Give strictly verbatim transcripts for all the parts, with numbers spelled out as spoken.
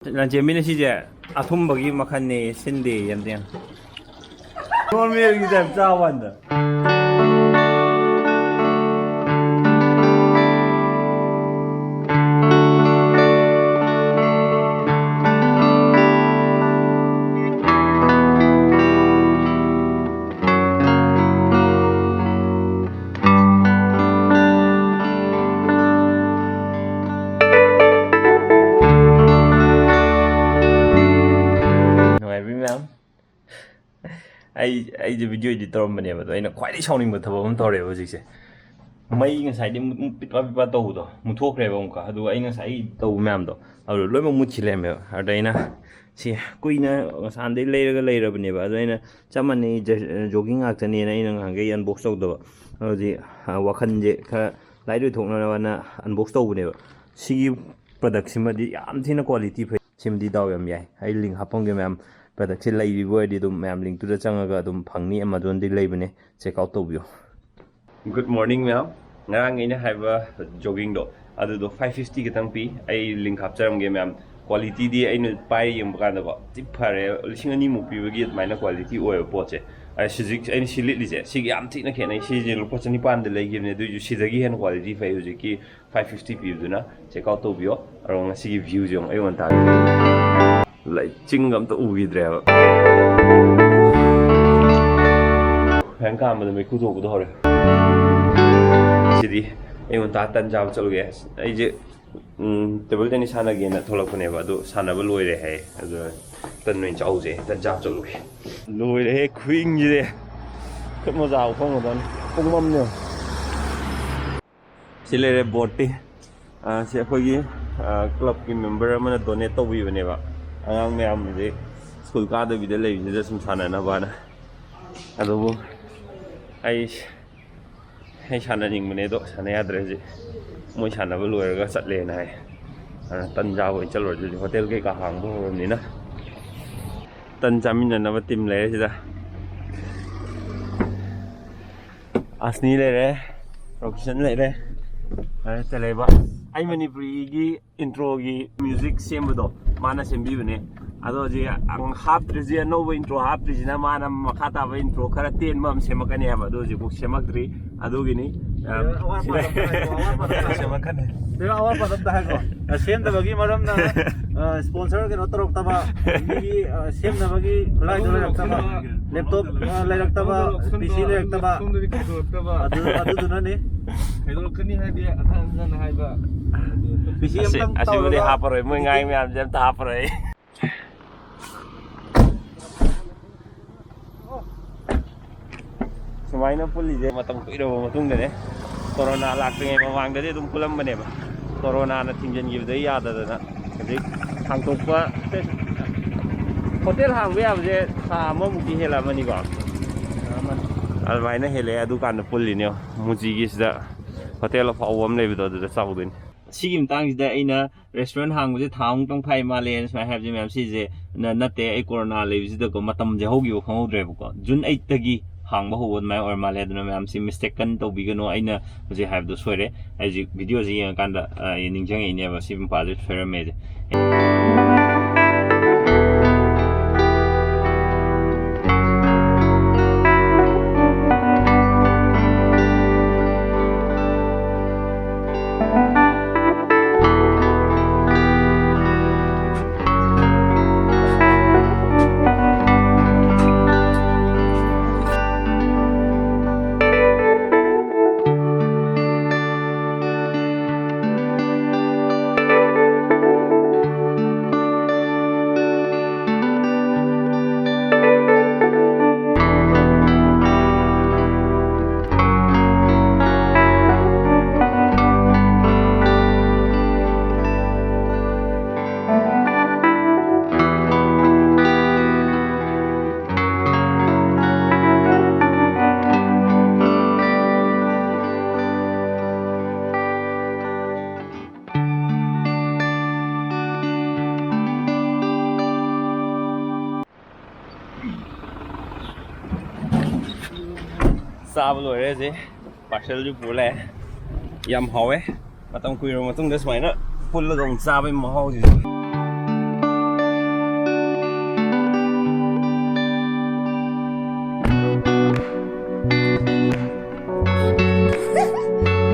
ꯂꯟꯆꯦꯟꯕꯤꯅ ꯁꯤꯁꯦ ꯑꯊꯨꯝꯕꯒꯤ ꯃꯈꯜꯅꯦ, ꯁꯤꯟꯗꯦ ꯑꯝꯇ ꯌꯦꯡꯉꯣ꯫ ꯅꯣꯔꯃꯦꯜꯒꯤ ꯇꯥꯏꯞ ꯆꯥꯕ ꯋꯥꯅꯤꯗ꯫ ꯅꯨꯡꯉꯥꯏꯕꯤ ꯃꯌꯥꯝ, ꯑꯩ ꯑꯩꯁꯦ ꯚꯤꯗꯤꯑꯣ ꯏꯗꯤꯠ ꯇꯧꯔꯝꯕꯅꯦꯕ, ꯑꯗꯣ ꯑꯩꯅ ꯈ꯭ꯋꯥꯏꯗꯒꯤ ꯁꯥꯎꯅꯤꯡꯕ ꯊꯕꯛ ꯑꯃ ꯇꯧꯔꯦꯕ ꯍꯧꯖꯤꯛꯁꯦ꯫ ꯃꯩ ꯉꯁꯥꯏꯗꯤ ꯃꯨꯠ-, ꯃꯨꯠ-, ꯄꯤꯠꯄꯥ ꯄꯤꯠꯄꯥ ꯇꯧꯕꯗꯣ ꯃꯨꯠꯊꯣꯛꯈ꯭ꯔꯦꯕ ꯑꯃꯨꯛꯀ꯫ ꯑꯗꯨꯒ ꯑꯩ ꯉꯁꯥꯏ ꯇꯧꯕ ꯃꯌꯥꯝꯗꯣ ꯑꯗꯨ ꯂꯣꯏꯅꯃꯛ ꯃꯨꯠꯈꯤ ꯂꯩꯔꯝꯃꯦꯕ꯫ ꯑꯗꯨꯗ ꯑꯩꯅ ꯁꯤ ꯀꯨꯏꯅ ꯉꯁꯥꯟꯗꯩ ꯂꯩꯔꯒ ꯂꯩꯔꯕꯅꯦꯕ꯫ ꯑꯗꯣ ꯑꯩꯅ ꯆꯞ ꯃꯥꯟꯅꯩ, ꯖ-, ꯖꯣꯒꯤꯡ ꯉꯥꯛꯇꯅꯦꯅ ꯑꯩꯅ ꯉꯍꯥꯟꯈꯩ ꯑꯟꯕꯣꯛꯁ ꯇꯧꯗꯕ꯫ ꯑꯗꯨꯗꯤ, ꯑ, ꯋꯥꯈꯜꯁꯦ ꯈꯔ ꯂꯥꯏꯠ ꯑꯣꯏꯊꯣꯛꯅꯕꯅ ꯑꯟꯕꯣꯛꯁ ꯇꯧꯕꯅꯦꯕ꯫ ꯁꯤꯒꯤ ꯄ꯭ꯔꯗꯛꯁꯤꯃꯗꯤ ꯌꯥꯝ ꯊꯤꯅ ꯀ꯭ꯋꯥꯂꯤꯇꯤ ꯐꯩ꯫ ꯁꯤꯃꯗꯤ ꯗꯥꯎ ꯌꯥꯝ ꯌꯥꯏ꯫ ꯑꯩ ꯂꯤꯡ ꯍꯥꯞꯄꯝꯒꯦ ꯃꯌꯥꯝ꯫ ꯄ꯭ꯔꯗꯛꯁꯦ ꯂꯩꯔꯤꯕ ꯑꯣꯏꯔꯗꯤ ꯑꯗꯨꯝ ꯃꯌꯥꯝ ꯂꯤꯡꯇꯨꯗ ꯆꯪꯉꯒ ꯑꯗꯨꯝ ꯐꯪꯅꯤ, ꯑꯦꯃꯥꯖꯣꯟꯗꯤ ꯂꯩꯕꯅꯦ, ꯆꯦꯛ ꯑꯥꯎꯠ ꯇꯧꯕꯤꯌꯣ꯫ Good morning ꯃꯌꯥꯝ꯫ ꯉꯔꯥꯡ ꯑꯩꯅ ꯍꯥꯏꯕ ꯖꯣꯒꯤꯡꯗꯣ ꯑꯗꯨꯗꯣ ꯐꯥꯏꯚ ꯐꯤꯐꯇꯤ ꯈꯛꯇꯪ ꯄꯤ꯫ ꯑꯩ ꯂꯤꯡ ꯍꯥꯞꯆꯔꯝꯒꯦ ꯃꯌꯥꯝ꯫ ꯀ꯭ꯋꯥꯂꯤꯇꯤꯗꯤ ꯑꯩꯅ ꯄꯥꯏꯔ ꯌꯦꯡꯕ ꯀꯥꯟꯗꯀꯣ ꯊꯤ ꯐꯔꯦ꯫ ꯂꯤꯁꯤꯡ ꯑꯅꯤꯃꯨꯛ ꯄꯤꯕꯒꯤ ꯑꯗꯨꯃꯥꯏꯅ ꯀ꯭ꯋꯥꯂꯤꯇꯤ ꯑꯣꯏꯕ ꯄꯣꯠꯁꯦ꯫ ꯑꯩ ꯍꯧꯖꯤꯛ ꯑꯩꯅ ꯁꯤ ꯂꯤꯠꯂꯤꯁꯦ ꯁꯤꯒ ꯌꯥꯝ ꯊꯤꯅ ꯈꯦꯠꯅꯩ꯫ ꯁꯤꯁꯦ ꯂꯨꯄꯥ ꯆꯅꯤꯄꯥꯟꯗ ꯂꯩꯈꯤꯕꯅꯦ, ꯑꯗꯨꯏꯁꯨ ꯁꯤꯗꯒꯤ ꯍꯦꯟꯅ ꯀ꯭ꯋꯥꯂꯤꯇꯤ ꯐꯩ꯫ ꯍꯧꯖꯤꯛꯀꯤ ꯐꯥꯏꯚ ꯐꯤꯐꯇꯤ ꯄꯤꯕꯗꯨꯅ ꯆꯦꯛ ꯑꯥꯎꯠ ꯇꯧꯕꯤꯌꯣ꯫ ꯑꯗꯣ ꯉꯁꯤꯒꯤ ꯚ꯭ꯌꯨꯁꯦ ꯑꯃꯨꯛ ꯑꯌꯨꯛ ꯉꯟꯇꯥꯒꯤ ꯂꯩꯆꯤꯟꯒ ꯑꯝꯇ ꯎꯈꯤꯗ꯭ꯔꯦꯕ꯫ ꯐꯦꯟ ꯀꯥꯝꯕꯗ ꯃꯩꯈꯨ ꯊꯣꯛꯄꯗꯣ ꯍꯧꯔꯦ꯫ ꯁꯤꯗꯤ ꯑꯌꯨꯛ ꯉꯟꯇꯥ ꯇꯟ ꯆꯥꯕ ꯆꯠꯂꯨꯒꯦ꯫ ꯑꯩꯁꯦ, ꯎꯝ, ꯇꯦꯕꯜ ꯇꯦꯅꯤꯁ ꯁꯥꯟꯅꯒꯦꯅ ꯊꯣꯛꯂꯛꯄꯅꯦꯕ, ꯑꯗꯨ ꯁꯥꯟꯅꯕ ꯂꯣꯏꯔꯦ ꯍꯥꯏ꯫ ꯑꯗꯨ ꯇꯟ ꯑꯣꯏꯅ ꯆꯥꯎꯁꯦ, ꯇꯟ ꯆꯥꯕ ꯆꯠꯂꯨꯒꯦ꯫ ꯂꯣꯏꯔꯦꯍꯦ ꯈꯨꯏꯪꯁꯤꯗꯤ꯫ ꯈꯨꯠ ꯃꯣꯖꯥ ꯎꯞꯐꯝꯒꯗꯕꯅꯤ꯫ ꯄꯨꯡꯃꯝꯅꯦ꯫ ꯁꯤ ꯂꯩꯔꯦ ꯕꯣꯠꯇꯤ꯫ ꯑꯥ, ꯁꯤ ꯑꯩꯈꯣꯏꯒꯤ, ꯑꯥ, ꯀ꯭ꯂꯕꯀꯤ ꯃꯦꯝꯕꯔ ꯑꯃꯅ ꯗꯣꯅꯦꯠ ꯇꯧꯕꯤꯕꯅꯦꯕ꯫ ꯑꯉꯥꯡ ꯃꯌꯥꯝꯁꯦ ꯁ꯭ꯀꯨꯜ ꯀꯥꯗꯕꯤꯗ ꯂꯩꯕꯁꯤꯗ ꯁꯨꯝ ꯁꯥꯟꯅꯅꯕꯅ꯫ ꯑꯗꯨꯕꯨ ꯑꯩ, ꯑꯩ ꯁꯥꯟꯅꯅꯤꯡꯕꯅꯦ, ꯑꯗꯣ ꯁꯥꯟꯅ ꯌꯥꯗ꯭ꯔꯦ ꯍꯧꯖꯤꯛ꯫ ꯃꯣꯏ ꯁꯥꯟꯅꯕ ꯂꯣꯏꯔꯒ ꯆꯠꯂꯦꯅ ꯍꯥꯏ꯫ ꯑꯗꯨꯅ ꯇꯟ ꯆꯥꯕ ꯑꯣꯏꯅ ꯆꯠꯂꯨꯔꯁꯤ ꯍꯧꯖꯤꯛ, ꯍꯣꯇꯦꯜ ꯀꯩꯀꯥ ꯍꯥꯡꯕ ꯍꯧꯔꯕꯅꯤꯅ꯫ ꯇꯟ ꯆꯥꯃꯤꯟꯅꯅꯕ ꯇꯤꯝ ꯂꯩꯔꯦ ꯁꯤꯗ꯫ ꯑꯁꯅꯤ ꯂꯩꯔꯦ, ꯔꯣꯕꯤꯟꯁꯟ ꯂꯩꯔꯦ, ꯑꯗ ꯆꯂꯦꯕ꯫ ꯑꯩ ꯃꯅꯤꯄꯨꯔꯤꯒꯤ ꯏꯟꯇ꯭ꯔꯣꯒꯤ ꯃ꯭ꯌꯨꯖꯤꯛ ꯁꯦꯝꯕꯗꯣ ꯃꯥꯅ ꯁꯦꯝꯕꯤꯕꯅꯦ꯫ ꯑꯗꯣ ꯍꯧꯖꯤꯛ ꯍꯥꯞꯇ꯭ꯔꯤꯁꯦ, ꯑꯅꯧꯕ ꯏꯟꯇ꯭ꯔꯣ ꯍꯥꯞꯇ꯭ꯔꯤꯁꯤꯅ ꯃꯥꯅ ꯃꯈꯥ ꯇꯥꯕ ꯏꯟꯇ꯭ꯔꯣ ꯈꯔ ꯇꯦꯟꯕ ꯑꯃ ꯁꯦꯝꯃꯛꯀꯅꯤ ꯍꯥꯏꯕ, ꯑꯗꯨ ꯍꯧꯖꯤꯛꯐꯥꯎ ꯁꯦꯝꯃꯛꯇ꯭ꯔꯤ꯫ ꯑꯗꯨꯒꯤꯅꯤ꯫ ꯑ, ꯑꯋꯥꯠ ꯑꯄꯥ ꯑꯝꯇ ꯍꯥꯏꯈꯣ, ꯑꯋꯥꯠ ꯑꯄꯥ ꯑꯝꯇ ꯍꯥꯏꯈꯣ꯫ ꯁꯦꯝꯃꯛꯀꯅꯤ꯫ ꯁꯤꯗ ꯑꯋꯥꯠ ꯑꯄꯥ ꯑꯝꯇ ꯍꯥꯏꯈꯣ꯫ ꯑ, ꯁꯦꯝꯗꯕꯒꯤ ꯃꯔꯝꯅ, ꯑ, ꯁ꯭ꯄꯣꯟꯁꯔ ꯀꯩꯅꯣ ꯇꯧꯔꯛꯇꯕ, ꯃꯤꯒꯤ, ꯑ, ꯁꯦꯝꯅꯕꯒꯤ ꯈꯨꯠꯂꯥꯏꯗꯣ ꯂꯩꯔꯛꯇꯕ, ꯂꯦꯞꯇꯣꯞ, ꯑ, ꯂꯩꯔꯛꯇꯕ, ꯄꯤ ꯁꯤ ꯂꯩꯔꯛꯇꯕ꯫ ꯁꯣꯝꯗꯗꯤ ꯈꯥꯏꯗꯣꯔꯛꯇꯕ꯫ ꯑꯗꯨ, ꯑꯗꯨꯗꯨꯅꯅꯤ꯫ ꯈꯥꯏꯗꯣꯔꯛꯀꯅꯤ ꯍꯥꯏꯗꯤ ꯑꯊꯥꯡ ꯑꯊꯥꯡꯅ ꯍꯥꯏꯕ꯫ ꯄꯤ ꯁꯤ ꯑꯁꯤ-, ꯑꯝꯇꯪ ꯑꯁꯤꯕꯨꯗꯤ ꯇꯧꯔꯒ ꯍꯥꯄꯔꯣꯏ, ꯃꯣꯏ ꯉꯥꯡ ꯃꯌꯥꯝꯁꯦ ꯑꯝꯇ ꯍꯥꯄꯔꯣꯏ꯫ ꯁꯨꯃꯥꯏꯅ ꯄꯨꯜꯂꯤꯁꯦ ꯃꯇꯝ ꯀꯨꯏꯔꯕ ꯃꯇꯨꯡꯗꯅꯦ꯫ ꯀꯣꯔꯣꯅꯥ ꯂꯥꯛꯇ꯭ꯔꯤꯉꯩ ꯃꯃꯥꯡꯗꯗꯤ ꯑꯗꯨꯝ ꯄꯨꯜꯂꯝꯕꯅꯦꯕ꯫ ꯀꯣꯔꯣꯅꯥꯅ ꯊꯤꯡꯖꯤꯟꯈꯤꯕꯗꯒꯤ ꯌꯥꯗꯗꯅ ꯍꯧꯖꯤꯛ ꯍꯥꯡꯇꯣꯛꯄ, ꯍꯣꯇꯦꯜ ꯍꯥꯡꯕ ꯌꯥꯕꯁꯦ ꯊꯥ ꯑꯃꯃꯨꯛꯇꯤ ꯍꯦꯜꯂꯛꯑꯃꯅꯤꯀꯣ꯫ ꯑꯗꯨꯃꯥꯏꯅ ꯍꯦꯜꯂꯛꯑꯦ꯫ ꯑꯗꯨꯀꯥꯟꯗ ꯄꯨꯜꯂꯤꯅꯦ ꯃꯨꯖꯤꯒꯤꯁꯤꯗ꯫ ꯍꯣꯇꯦꯜ ꯑꯐꯥꯎꯕ ꯑꯃ ꯂꯩꯕꯗꯣ ꯑꯗꯨꯗ ꯆꯥꯎꯗꯣꯏꯅꯤ꯫ ꯁꯤꯒꯤ ꯃꯇꯥꯡꯁꯤꯗ ꯑꯩꯅ ꯔꯦꯁꯇꯨꯔꯦꯟ ꯍꯥꯡꯕꯁꯦ ꯊꯥ ꯑꯃꯨꯛꯇꯪ ꯐꯥꯏ ꯃꯥꯜꯂꯦꯅ ꯁꯨꯃꯥꯏꯅ ꯍꯥꯏꯕꯁꯦ ꯃꯌꯥꯝ ꯁꯤꯁꯦ ꯅ-, ꯅꯠꯇꯦ꯫ ꯑꯩ ꯀꯣꯔꯣꯅꯥ ꯂꯩꯕꯁꯤꯗꯀꯣ ꯃꯇꯝꯁꯦ ꯍꯧꯈꯤꯕ ꯈꯪꯍꯧꯗ꯭ꯔꯦꯕꯀꯣ꯫ ꯖꯨꯟ ꯑꯩꯠꯇꯒꯤ ꯍꯥꯡꯕ ꯍꯧꯕ ꯑꯗꯨꯃꯥꯏꯅ ꯑꯣꯏꯔ ꯃꯥꯜꯂꯦ꯫ ꯑꯗꯨꯅ ꯃꯌꯥꯝꯁꯤ ꯃꯤꯁꯇꯦꯛ ꯀꯟꯅ ꯇꯧꯕꯤꯒꯅꯨ꯫ ꯑꯩꯅ ꯍꯧꯖꯤꯛ ꯍꯥꯏꯕꯗꯣ ꯁꯣꯏꯔꯦ꯫ ꯑꯩ ꯍꯧꯖꯤꯛ ꯚꯤꯗꯤꯑꯣꯁꯤ ꯌꯦꯡꯉꯀꯥꯟꯗ, ꯑ, ꯑꯩ ꯅꯤꯡꯁꯤꯡꯉꯛꯏꯅꯦꯕ ꯁꯤ ꯃꯄꯥꯁꯦ ꯁꯣꯏꯔꯝꯃꯦꯁꯦ꯫ ꯆꯥꯕ ꯂꯣꯏꯔꯦ ꯍꯧꯖꯤꯛ꯫ ꯄꯥꯔꯁꯦꯜꯁꯨ ꯄꯨ ꯂꯥꯛꯑꯦ꯫ ꯌꯥꯝ ꯍꯥꯎꯋꯦ꯫ ꯃꯇꯝ ꯀꯨꯏꯔꯕ ꯃꯇꯨꯡꯗ ꯁꯨꯃꯥꯏꯅ ꯄꯨꯜꯂꯒ ꯑꯃꯨꯛ ꯆꯥꯕꯒꯤ ꯃꯍꯥꯎꯁꯤꯗꯤ꯫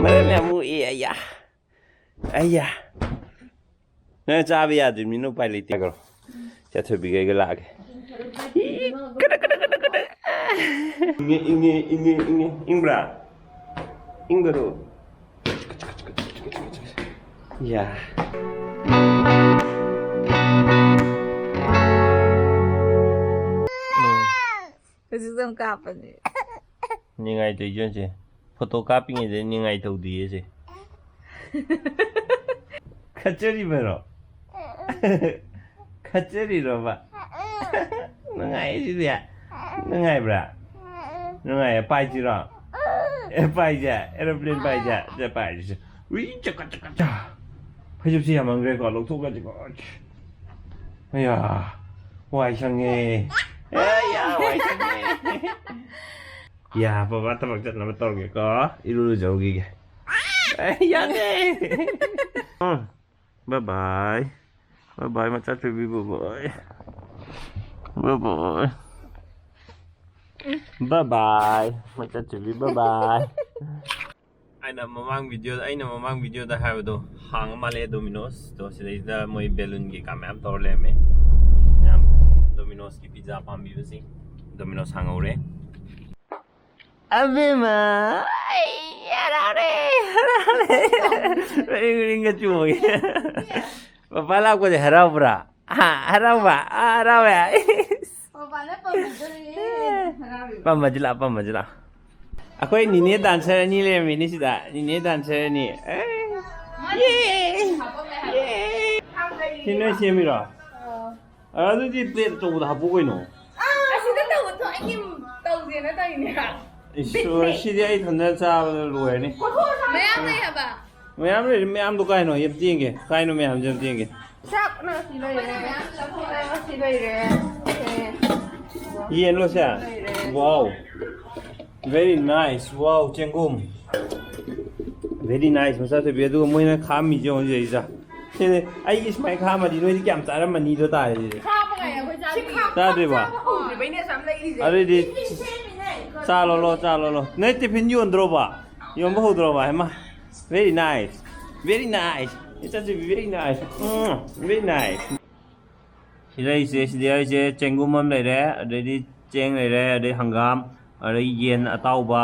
ꯃꯔꯝ ꯌꯥꯝ ꯃꯣꯛꯑꯦ, ꯑꯌꯥ꯫ ꯑꯌꯥ꯫ ꯅꯪ ꯆꯥꯕ ꯌꯥꯗ꯭ꯔꯤꯕꯅꯤꯅ ꯎꯄꯥꯏ ꯂꯩꯇꯦ꯫ ꯍꯥꯏꯈ꯭ꯔꯣ꯫ ꯆꯠꯊꯣꯏꯕꯤꯒ ꯑꯩꯒ ꯂꯥꯛꯑꯒꯦ꯫ ꯏꯪꯉꯦ, ꯏꯪꯉꯦ, ꯏꯪꯉꯦ, ꯏꯪꯉꯦ꯫ ꯏꯪꯕ꯭ꯔꯥ? ꯏꯪꯒꯗ꯭ꯔꯣ? ꯌꯥ꯫ ꯎꯝ꯫ ꯍꯧꯖꯤꯛꯇ ꯑꯃꯨꯛ ꯀꯥꯞꯄꯅꯦ꯫ ꯅꯤꯡꯉꯥꯏ ꯇꯧꯏꯖꯦ ꯌꯦꯡꯁꯦ꯫ ꯐꯣꯇꯣ ꯀꯥꯞꯄꯤꯉꯩꯗ ꯅꯤꯡꯉꯥꯏ ꯇꯧꯗꯦꯌꯦ ꯁꯦ꯫ ꯈꯠꯆꯔꯤꯕꯔꯣ? ꯈꯠꯆꯔꯤꯔꯣꯕ? ꯅꯨꯡꯉꯥꯏꯁꯤꯗꯤ꯫ ꯅꯨꯡꯉꯥꯏꯕ꯭ꯔꯥ? ꯅꯨꯡꯉꯥꯏꯌꯦ꯫ ꯄꯥꯏꯁꯤꯔꯣ? ꯑꯦ, ꯄꯥꯏꯁꯦ꯫ ꯑꯦꯔꯣꯄ꯭ꯂꯦꯟ ꯄꯥꯏꯁꯦ꯫ ꯁꯦ, ꯄꯥꯏꯔꯤꯁꯦ꯫ ꯎꯏ, ꯆꯀꯠ, ꯆꯀꯠ, ꯆꯥ꯫ ꯐꯩꯖꯨꯞꯁꯤ ꯌꯥꯝꯃꯟꯈ꯭ꯔꯦꯀꯣ꯫ ꯂꯧꯊꯣꯛꯈ꯭ꯔꯁꯤꯀꯣ꯫ ꯑꯌꯥ, ꯋꯥꯏ ꯁꯪꯉꯦ꯫ ꯑꯌꯥ, ꯋꯥꯏ ꯁꯪꯉꯦ꯫ ꯌꯥ, ꯕꯕꯥ ꯊꯕꯛ ꯆꯠꯅꯕ ꯇꯧꯔꯒꯦꯀꯣ꯫ ꯏꯔꯨ ꯂꯨꯖꯔꯨꯈꯤꯒꯦ꯫ ꯑꯦ, ꯌꯥꯗꯦ꯫ ꯎꯝ꯫ Bye bye꯫ Bye bye, ꯃꯆꯥ ꯊꯣꯏꯕꯤ, bye bye꯫ Bye bye꯫ Bye bye, ꯃꯆꯥ ꯊꯣꯏꯕꯤ, bye bye꯫ ꯑꯩꯅ ꯃꯃꯥꯡ ꯚꯤꯗꯤꯑꯣ, ꯑꯩꯅ ꯃꯃꯥꯡ ꯚꯤꯗꯤꯑꯣꯗ ꯍꯥꯏꯕꯗꯣ, ꯍꯥꯡꯉ ꯃꯥꯜꯂꯦ ꯗꯣꯃꯤꯅꯣꯁꯇꯣ꯫ ꯁꯤꯗꯩꯁꯤꯗ ꯃꯣꯏ ꯕꯦꯂꯨꯟ ꯀꯩꯀꯥ ꯃꯌꯥꯝ ꯇꯧꯔ ꯂꯩꯔꯝꯃꯦ꯫ ꯌꯥꯝ ꯗꯣꯃꯤꯅꯣꯁꯀꯤ ꯄꯤꯖꯥ ꯄꯥꯝꯕꯤꯕꯁꯤꯡ ꯗꯣꯃꯤꯅꯣꯁ ꯍꯥꯡꯍꯧꯔꯦ꯫ ꯑꯕꯦꯝꯃ, ꯑꯩ ꯍꯔꯥꯎꯔꯦ, ꯍꯔꯥꯎꯔꯦ꯫ ꯔꯤꯡ ꯔꯤꯡꯒ ꯆꯣꯡꯉꯦ꯫ ꯄꯄꯥ ꯂꯥꯛꯄꯁꯦ ꯍꯔꯥꯎꯕ꯭ꯔꯥ? ꯍꯥ, ꯍꯔꯥꯎꯕ? ꯑꯥ, ꯍꯔꯥꯎꯋꯦ꯫ ꯃꯄꯥꯟꯗ ꯄꯝꯕꯤꯗꯣꯔꯦ꯫ ꯍꯔꯥꯎꯔꯤꯕ꯫ ꯄꯝꯃꯁꯤ ꯂꯥꯛꯑꯣ, ꯄꯝꯃꯁꯤ ꯂꯥꯛꯑꯣ꯫ ꯑꯩꯈꯣꯏ ꯅꯤꯅꯦ ꯗꯥꯟꯁꯔ ꯑꯅꯤ ꯂꯩꯔꯝꯃꯤꯅꯦ ꯁꯤꯗ꯫ ꯅꯤꯅꯦ ꯗꯥꯟꯁꯔ ꯑꯅꯤ꯫ ꯑꯦ꯫ ꯃꯥꯅ ꯌꯦ꯫ ꯍꯥꯄꯝꯃꯦ ꯍꯥꯏꯕ꯫ ꯌꯦ꯫ ꯁꯤ ꯅꯣꯏ ꯁꯦꯝꯃꯤꯔꯣ? ꯑꯥ꯫ ꯑ, ꯑꯗꯨꯗꯤ ꯄ꯭ꯂꯦꯠ ꯑꯆꯧꯕꯗ ꯍꯥꯞꯄꯨ ꯀꯩꯅꯣ꯫ ꯑꯁꯤꯗ ꯇꯧꯕ ꯊꯣꯛꯑꯦ, ꯇꯧꯁꯦꯅ ꯇꯧꯔꯤꯅꯦ꯫ ꯏꯁ, ꯁꯤꯗꯤ ꯑꯩ ꯏꯊꯟꯗ ꯆꯥꯕꯗ ꯂꯣꯏꯔꯅꯤ꯫ ꯃꯌꯥꯝ ꯂꯩ ꯍꯥꯏꯕ꯫ ꯃꯌꯥꯝ ꯂꯩꯔꯤ, ꯃꯌꯥꯝꯗꯣ ꯀꯥꯏꯅꯣ? ꯑꯝꯇ ꯌꯦꯡꯒꯦ꯫ ꯀꯥꯏꯅꯣ ꯃꯌꯥꯝꯁꯦ? ꯑꯝꯇ ꯌꯦꯡꯒꯦ꯫ ꯆꯥꯛꯅ ꯁꯤ ꯂꯩꯔꯦ, ꯆꯐꯨꯅ ꯁꯤ ꯂꯩꯔꯦ꯫ ꯑꯦ꯫ ꯌꯦꯟꯂꯣ ꯁꯦ? ꯂꯩꯔꯦ꯫ Wow. Very nice. Wow, ꯆꯦꯡꯒꯨꯝ꯫ Very nice, ꯃꯆꯥ ꯊꯣꯏꯕꯤ꯫ ꯑꯗꯨꯒ ꯃꯣꯏꯅ ꯈꯥꯝꯃꯤꯁꯦ ꯌꯦꯡꯉꯣ ꯁꯤꯗꯩꯁꯤꯗ꯫ ꯁꯤꯅꯦ ꯑꯩꯒꯤ ꯁꯨꯃꯥꯏꯅ ꯈꯥꯝꯃꯗꯤ ꯅꯣꯏꯗꯤ ꯀꯌꯥꯝ ꯆꯥꯔꯝꯃꯅꯤꯗꯣ ꯇꯥꯔꯦ ꯁꯤꯗꯤ꯫ ꯈꯥꯕ ꯉꯥꯏ ꯑꯩꯈꯣꯏ ꯆꯥꯗ꯭ꯔꯤ꯫ ꯆꯥꯗ꯭ꯔꯤꯕꯣ? ꯆꯥꯕ ꯍꯧꯗ꯭ꯔꯤꯕꯩꯅꯦ ꯑꯁꯨꯛ ꯌꯥꯝ ꯂꯩꯔꯤꯁꯦ꯫ ꯑꯗꯨꯗꯤ ꯁꯦꯝꯃꯤꯅꯦ꯫ ꯆꯥ ꯂꯣꯜꯂꯣ, ꯆꯥ ꯂꯣꯜꯂꯣ꯫ ꯅꯣꯏ ꯇꯤꯐꯤꯟ ꯌꯣꯟꯗ꯭ꯔꯣꯕ? ꯌꯣꯟꯕ ꯍꯧꯗ꯭ꯔꯣꯕ? ꯍꯩꯃꯥ꯫ Very nice. Very nice. ꯏꯆꯥꯁꯤ very nice. ꯎꯝ, very nice. ꯁꯤꯗ ꯑꯩꯁꯦ, ꯁꯤꯗ ꯑꯩꯁꯦ ꯆꯦꯡꯒꯨꯝ ꯑꯃ ꯂꯩꯔꯦ, ꯑꯗꯩꯗꯤ ꯆꯦꯡ ꯂꯩꯔꯦ, ꯑꯗꯩ ꯍꯪꯒꯥꯝ, ꯑꯗꯩ ꯌꯦꯟ ꯑꯇꯥꯎꯕ,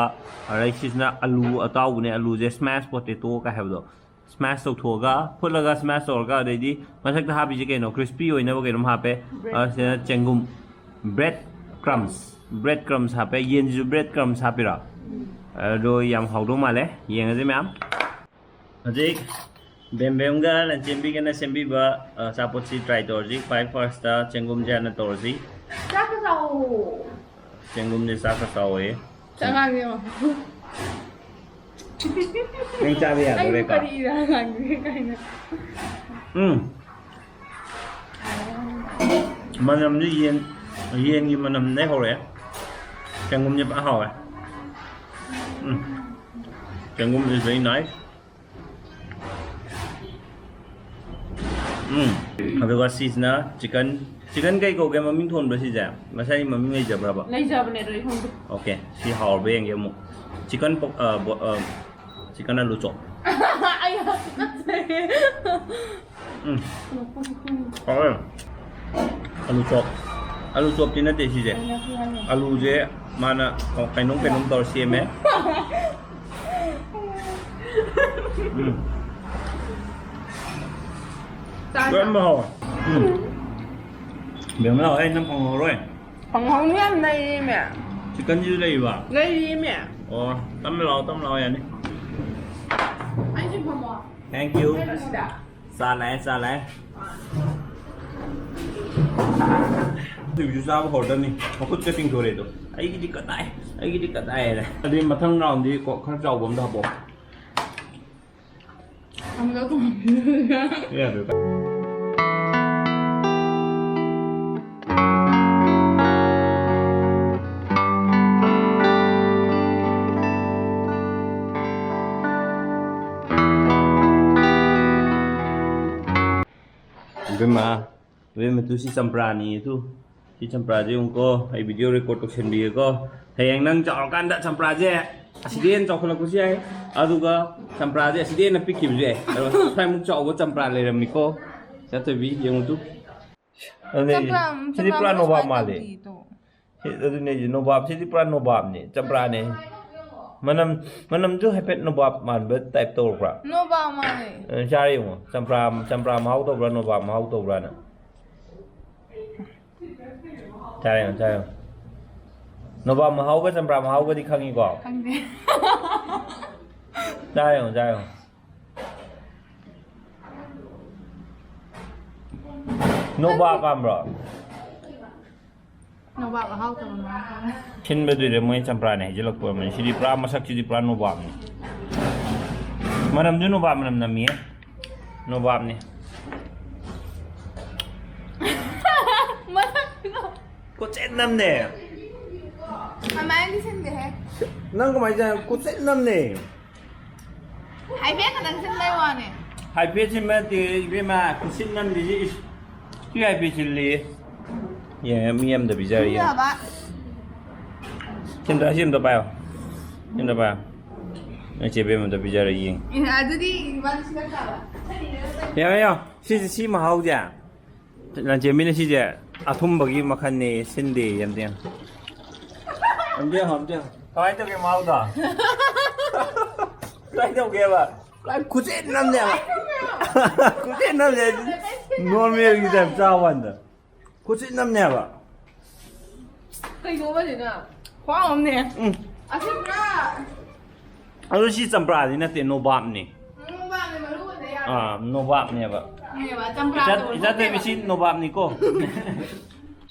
ꯑꯗꯩ ꯁꯤꯁꯤꯅ ꯑꯂꯨ ꯑꯇꯥꯎꯕꯅꯦ꯫ ꯑꯂꯨꯁꯦ smash potato ꯀꯥꯏ ꯍꯥꯏꯕꯗꯣ, smash ꯇꯧꯊꯣꯛꯑꯒ, ꯐꯨꯠꯂꯒ smash ꯇꯧꯔꯒ, ꯑꯗꯩꯗꯤ ꯃꯊꯛꯇ ꯍꯥꯞꯄꯤꯁꯦ ꯀꯩꯅꯣ, crispy ꯑꯣꯏꯅꯕ ꯀꯩꯅꯣꯝ ꯍꯥꯞꯄꯦ꯫ Bread. ꯑꯗꯨꯅ ꯆꯦꯡꯒꯨꯝ, bread crumbs, bread crumbs ꯍꯥꯞꯄꯦ꯫ ꯌꯦꯟꯁꯤꯁꯨ bread crumbs ꯍꯥꯞꯄꯤꯔꯣ? ꯎꯝ꯫ ꯑꯗꯣ ꯌꯥꯝ ꯍꯥꯎꯗꯧ ꯃꯥꯜꯂꯦ, ꯌꯦꯡꯉꯁꯤ ꯃꯌꯥꯝ꯫ ꯍꯧꯖꯤꯛ ꯕꯦꯝꯕꯦꯝꯒ ꯂꯟꯆꯦꯟꯕꯤꯒꯅ ꯁꯦꯝꯕꯤꯕ, ꯑ, ꯑꯆꯥꯄꯣꯠꯁꯤ try ꯇꯧꯔꯁꯤ꯫ ꯈ꯭ꯋꯥꯏ first ꯆꯦꯡꯒꯨꯝꯁꯦ ꯍꯥꯟꯅ ꯇꯧꯔꯁꯤ꯫ ꯆꯥꯛꯀ ꯆꯥꯎꯋꯣ꯫ ꯆꯦꯡꯒꯨꯝꯁꯦ ꯆꯥꯛꯀ ꯆꯥꯎꯋꯦ꯫ ꯆꯥꯛ ꯉꯥꯡꯉꯦ ꯌꯦꯡꯉꯣ꯫ ꯅꯪ ꯆꯥꯕ ꯌꯥꯗꯣꯔꯦꯀꯣ? ꯑꯩꯕꯨ ꯀꯔꯤ ꯏꯔꯥꯡ ꯉꯥꯡꯉꯤꯒꯦ ꯀꯥꯏꯅ꯫ ꯎꯝ꯫ ꯃꯅꯝꯗꯤ ꯌꯦꯟ, ꯌꯦꯟꯒꯤ ꯃꯅꯝꯗꯩ ꯍꯧꯔꯛꯑꯦ꯫ ꯆꯦꯡꯒꯨꯝꯁꯦ ꯐꯖꯅ ꯍꯥꯎꯋꯦ꯫ ꯎꯝ꯫ ꯆꯦꯡꯒꯨꯝ is very nice. ꯎꯝ꯫ ꯑꯗꯨꯒ ꯁꯤꯁꯤꯅ chicken, chicken ꯀꯩ ꯀꯧꯒꯦ ꯃꯃꯤꯡ ꯊꯣꯟꯕ ꯁꯤꯁꯦ? ꯃꯁꯥꯒꯤ ꯃꯃꯤꯡ ꯂꯩꯖꯕ꯭ꯔꯕ? ꯂꯩꯖꯕꯅꯦ, ꯑꯗꯣ ꯑꯩ ꯈꯪꯗꯦ꯫ Okay, ꯁꯤ ꯍꯥꯎꯔꯕ ꯌꯦꯡꯒꯦ ꯑꯃꯨꯛ꯫ Chicken ꯄꯣꯛ-, ꯑ, ꯕꯣ-, ꯑ, chicken ꯑꯂꯨ chop꯫ ꯑꯩ ꯌꯥꯝ ꯇꯨꯀꯠꯆꯩꯌꯦ꯫ ꯎꯝ꯫ ꯍꯥꯎꯋꯦ꯫ ꯑꯂꯨ chop꯫ ꯑꯂꯨ chopꯇꯤ ꯅꯠꯇꯦ ꯁꯤꯁꯦ꯫ ꯀꯩꯅꯣ ꯁꯤ ꯍꯥꯏꯅꯦ꯫ ꯑꯂꯨꯁꯦ ꯃꯥꯅ ꯀꯩꯅꯣꯝ ꯀꯩꯅꯣꯝ ꯇꯧꯔ ꯁꯦꯝꯃꯦ꯫ ꯎꯝ꯫ ꯆꯥꯔꯁꯤ꯫ ꯂꯣꯏꯅꯃꯛ ꯍꯥꯎꯋꯦ꯫ ꯎꯝ꯫ ꯕꯦꯝꯃ ꯂꯥꯛꯑꯣ, ꯑꯩ ꯅꯪ ꯐꯪꯍꯧꯔꯣꯏ꯫ ꯐꯪꯍꯧꯅꯤ ꯌꯥꯝ ꯂꯩꯔꯤꯃꯦ꯫ Chickenꯁꯤꯁꯨ ꯂꯩꯔꯤꯕ? ꯂꯩꯔꯤꯃꯦ꯫ ꯑꯣ, ꯇꯞꯅ ꯂꯥꯛꯑꯣ, ꯇꯞꯅ ꯂꯥꯛꯑꯣ, ꯌꯥꯅꯤ꯫ ꯑꯩꯁꯨ ꯐꯝꯃꯣ꯫ Thank you꯫ ꯅꯪ ꯁꯤꯗ꯫ ꯆꯥ ꯂꯥꯛꯑꯦ, ꯆꯥ ꯂꯥꯛꯑꯦ꯫ ꯍꯧꯖꯤꯛꯁꯨ ꯆꯥꯕ ꯍꯧꯔꯗꯕꯅꯤ꯫ ꯃꯈꯨꯠꯀ ꯇꯤꯡꯊꯣꯔꯛꯑꯦ ꯑꯗꯣ꯫ "ꯑꯩꯒꯤꯗꯤ ꯀꯗꯥꯏ? ꯑꯩꯒꯤꯗꯤ ꯀꯗꯥꯏ?" ꯍꯥꯏꯔꯦ꯫ ꯑꯗꯨꯗꯤ ꯃꯊꯪ roundꯗꯤ ꯀꯣ, ꯈꯔ ꯆꯥꯎꯕ ꯑꯝꯗ ꯍꯥꯞꯄꯛꯑꯣ꯫ ꯑꯃꯨꯛ ꯂꯧꯊꯣꯛ ꯌꯥꯗ꯭ꯔꯦ꯫ ꯏꯃꯥ, ꯏꯕꯦꯝꯃ, ꯇꯨ ꯁꯤ ꯆꯝꯄ꯭ꯔꯥꯅꯤ ꯇꯨ꯫ ꯁꯤ ꯆꯝꯄ꯭ꯔꯥꯁꯦ ꯌꯦꯡꯉꯨꯀꯣ, ꯑꯩ ꯚꯤꯗꯤꯑꯣ ꯔꯦꯀꯣꯔꯗ ꯇꯧꯁꯟꯕꯤꯒꯦꯀꯣ꯫ ꯍꯌꯦꯡ ꯅꯪ ꯆꯥꯎꯔꯀꯥꯟꯗ ꯆꯝꯄ꯭ꯔꯥꯁꯦ ꯑꯁꯤꯗꯩ ꯍꯦꯟꯅ ꯆꯥꯎꯈꯠꯂꯛꯄꯁꯨ ꯌꯥꯏ, ꯑꯗꯨꯒ ꯆꯝꯄ꯭ꯔꯥꯁꯦ ꯑꯁꯤꯗꯩ ꯍꯦꯟꯅ ꯄꯤꯛꯈꯤꯕꯁꯨ ꯌꯥꯏ꯫ ꯑꯗꯣ ꯁ꯭ꯋꯥꯏꯃꯨꯛ ꯆꯥꯎꯕ ꯆꯝꯄ꯭ꯔꯥ ꯂꯩꯔꯝꯃꯤꯀꯣ꯫ ꯆꯠꯇꯣꯏꯕꯤ, ꯌꯦꯡꯉꯨ ꯇꯨ꯫ ꯑꯗꯨꯅꯦ, ꯆꯝꯄ꯭ꯔꯥ, ꯁꯤꯗꯤ ꯆꯝꯄ꯭ꯔꯥ ꯄꯨꯔꯥ ꯃꯁꯛ ꯅꯣꯕꯥꯞ ꯁꯨꯃꯥꯏꯅ ꯃꯥꯜꯂꯦ꯫ ꯇꯧꯗꯦ ꯇꯣ꯫ ꯁꯤ, ꯑꯗꯨꯅꯦ, ꯅꯣꯕꯥꯞꯁꯤꯗꯤ ꯄꯨꯔꯥ ꯅꯣꯕꯥꯞꯅꯦ, ꯆꯝꯄ꯭ꯔꯥꯅꯦ꯫ ꯃꯅꯝ, ꯃꯅꯝꯁꯨ ꯍꯥꯏꯐꯦꯠ ꯅꯣꯕꯥꯞ ꯃꯥꯟꯕ ꯇꯥꯏꯞ ꯇꯧꯔꯛꯄ꯭ꯔꯥ? ꯅꯣꯕꯥꯞ ꯃꯥꯜꯂꯦ꯫ ꯑ, ꯆꯥꯔ ꯌꯦꯡꯉꯣ, ꯆꯝꯄ꯭ꯔꯥ, ꯆꯝꯄ꯭ꯔꯥ ꯃꯍꯥꯎ ꯇꯧꯕ꯭ꯔꯥ, ꯅꯣꯕꯥꯞ ꯃꯍꯥꯎ ꯇꯧꯕ꯭ꯔꯥꯅ? ꯆꯥꯔ ꯌꯦꯡꯉꯣ, ꯆꯥꯔ ꯌꯦꯡꯉꯣ꯫ ꯅꯣꯕꯥꯞ ꯃꯍꯥꯎꯒ ꯆꯝꯄ꯭ꯔꯥ ꯃꯍꯥꯎꯒꯗꯤ ꯈꯪꯉꯤꯀꯣ? ꯈꯪꯗꯦ꯫ ꯆꯥꯔ ꯌꯦꯡꯉꯣ, ꯆꯥꯔ ꯌꯦꯡꯉꯣ꯫ ꯅꯣꯕꯥꯞ ꯄꯥꯝꯕ꯭ꯔꯣ? ꯅꯣꯕꯥꯞ ꯑꯍꯥꯎꯇꯕ ꯃꯥꯜꯂꯦ꯫ ꯁꯤꯟꯕꯗꯨꯗ ꯃꯣꯏ ꯆꯝꯄ꯭ꯔꯥꯅꯦ ꯍꯩꯖꯤꯜꯂꯛꯄ ꯑꯣꯏꯔꯝꯃꯅꯤ꯫ ꯁꯤꯗꯤ ꯄꯨꯔꯥ ꯃꯁꯛꯁꯤꯗꯤ ꯄꯨꯔꯥ ꯅꯣꯕꯥꯞꯅꯤ꯫ ꯃꯅꯝꯁꯨ ꯅꯣꯕꯥꯞ ꯃꯅꯝ ꯅꯝꯃꯤꯌꯦ꯫ ꯅꯣꯕꯥꯞꯅꯤ꯫ ꯃꯁꯛꯇꯨꯒ꯫ ꯀꯣꯆꯦꯠ ꯅꯝꯅꯦ꯫ ꯑꯗꯨꯃꯥꯏꯅꯗꯤ ꯁꯤꯟꯗꯦꯍꯦ꯫ ꯅꯪ ꯀꯃꯥꯏꯅ ꯆꯥ-, ꯀꯣꯆꯦꯠ ꯅꯝꯅꯦ꯫ ꯍꯥꯏꯐꯦꯠ ꯈꯛꯇꯪ ꯁꯤꯟꯕꯩ ꯋꯥꯅꯦ꯫ ꯍꯥꯏꯐꯦꯠ ꯁꯤꯟꯕ ꯅꯠꯇꯦ, ꯏꯕꯦꯝꯃ, ꯈꯨꯠꯁꯤꯟ ꯅꯝꯗ꯭ꯔꯤꯁꯤ, ꯏꯁ꯫ ꯁꯤ ꯍꯥꯏꯐꯦꯠ ꯁꯤꯜꯂꯤ꯫ ꯌꯦꯡꯉꯦ, ꯃꯤ ꯑꯝꯗ ꯄꯤꯖꯔꯦ, ꯌꯦꯡꯉꯦ꯫ ꯌꯥꯕ꯫ ꯁꯤ ꯑꯝꯇ, ꯁꯤ ꯑꯝꯇ ꯄꯥꯏꯌꯣ꯫ ꯁꯤ ꯑꯝꯇ ꯄꯥꯏꯌꯣ꯫ ꯅꯣꯏ ꯆꯦ ꯕꯦꯝ ꯑꯝꯇ ꯄꯤꯖꯔꯦ, ꯌꯦꯡꯉꯦ꯫ ꯑꯦ, ꯑꯗꯨꯗꯤ ꯏꯕꯥꯅꯤ ꯁꯤꯗ ꯇꯥꯕ꯫ ꯌꯦꯡꯉꯣ, ꯌꯦꯡꯉꯣ꯫ ꯁꯤꯁꯦ, ꯁꯤ ꯃꯍꯥꯎꯁꯦ꯫ ꯂꯟꯆꯦꯟꯕꯤꯅ ꯁꯤꯁꯦ ꯑꯊꯨꯝꯕꯒꯤ ꯃꯈꯜꯅꯦ, ꯁꯤꯟꯗꯦ ꯑꯝꯇ ꯌꯦꯡꯉꯣ꯫ ꯑꯝꯇ ꯌꯦꯡꯉꯣ, ꯑꯝꯇ ꯌꯦꯡꯉꯣ꯫ ꯀꯃꯥꯏꯅ ꯇꯧꯒꯦ ꯃꯍꯥꯎꯗꯣ? ꯀꯃꯥꯏꯅ ꯇꯧꯒꯦꯕ? ꯂꯥꯏ ꯈꯨꯆꯦꯠ ꯅꯝꯅꯦꯕ꯫ ꯈꯨꯆꯦꯠ ꯅꯝꯅꯦ꯫ ꯅꯣꯔꯃꯦꯜꯒꯤ ꯇꯥꯏꯞ ꯆꯥꯕ ꯋꯥꯅꯤꯗ꯫ ꯈꯨꯆꯦꯠ ꯅꯝꯅꯦꯕ꯫ ꯀꯩꯅꯣꯕ ꯁꯤꯅ? ꯈ꯭ꯋꯥꯡ ꯑꯃꯅꯦ꯫ ꯎꯝ꯫ ꯑꯁꯤ ꯄꯨꯔꯥ ꯑꯗꯨ ꯁꯤ ꯆꯝꯄ꯭ꯔꯥꯗꯤ ꯅꯠꯇꯦ, ꯅꯣꯕꯥꯞꯅꯤ꯫ ꯅꯣꯕꯥꯞꯅꯦ, ꯃꯔꯨ ꯑꯣꯏꯅ ꯌꯥꯎꯔꯦ꯫ ꯑꯥ, ꯅꯣꯕꯥꯞꯅꯦꯕ꯫ ꯈꯪꯉꯦꯕ, ꯆꯝꯄ꯭ꯔꯥ ꯏꯆꯥ-, ꯇꯧꯕ ꯏꯆꯥ ꯅꯠꯇꯦꯕ꯫ ꯇꯦꯕꯤꯁꯤ ꯅꯣꯕꯥꯞꯅꯤꯀꯣ꯫